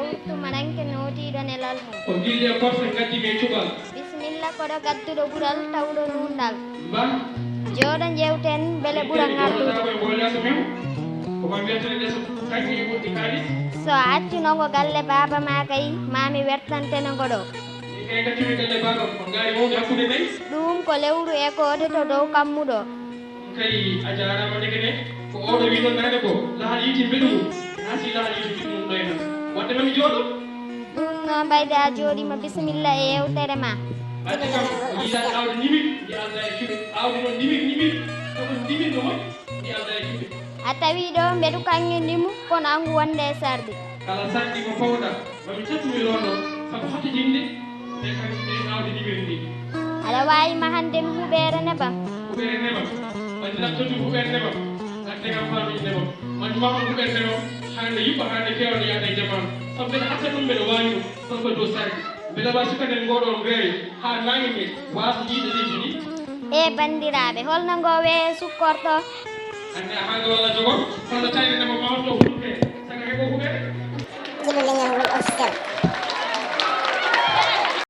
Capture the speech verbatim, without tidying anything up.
Wurtu maranke nootiiɗo nelal mum. Ko gilli e korse ngaddi mi e cuɓal. Bisimilla koɗo gadduɗo ɓural tawɗo nuunɗal. Ba. Jooɗo njeewten mbele ɓura ngardude. Ko e mboole leeso men. Ko ma mbiyatene leeso kañum e ɓurɗi kaalis. So a accunoo ngo galle baaba maa kay, maa mi wertantene ngo ɗo. Min kay gaccumi galle baaba, ko ngaari mawni hakkunde nayi. Ɗum ko lewru e koode to dow kammu ɗo. Kay a jaaraama ndeke ne, ko oɗo wiɗon naane ko lahal yiiti mbeɗu mum, haa si lahal yiiti mbeɗu mum ɗoyna. Wadde mami jooɗo. Ɗum no mbayde a jooɗiima, bisimilla e yeewtere ma. Wadde kam, ko yiɗaa aawde nimir, ndi aldaa e cuɓe. Aawde noon nimir, nimir, ko ɗum nimir no moƴƴi, ndi aldaa e cuɓe. A tawi ɗo mbeɗu kaŋŋe nimu, kono anngu wonde e sarɗi. Kala sarɗi ko powɗa, mami cattu mi loono, sabu hotto jinde, e kadi ɗe aawde nimir ndi. Aɗa waawi mahande mi huɓeere nebam. Huɓeere nebam. Banndiraaɓe tedduɓe, huɓeere nebam. Ngadde kam faamiiji nebam. Mami mahon huɓeere nebam. Haa nde yuɓɓa, haa nde feewa, nde yaada e jamaanu. Sabu mbeɗa acca ɗum, mbeɗa waawi ɗum. Ɗum ko dow sarɗi. Mbeɗa waawi sukkanel ngoo ɗoo weeyo haa naange nge waasa yiide leydi ndi. E banndiraaɓe, holno ngoo weeyo sukkortoo? Annde a haa nge walla jogo. Kono tawi nebam ma on ɗo huɓɓe.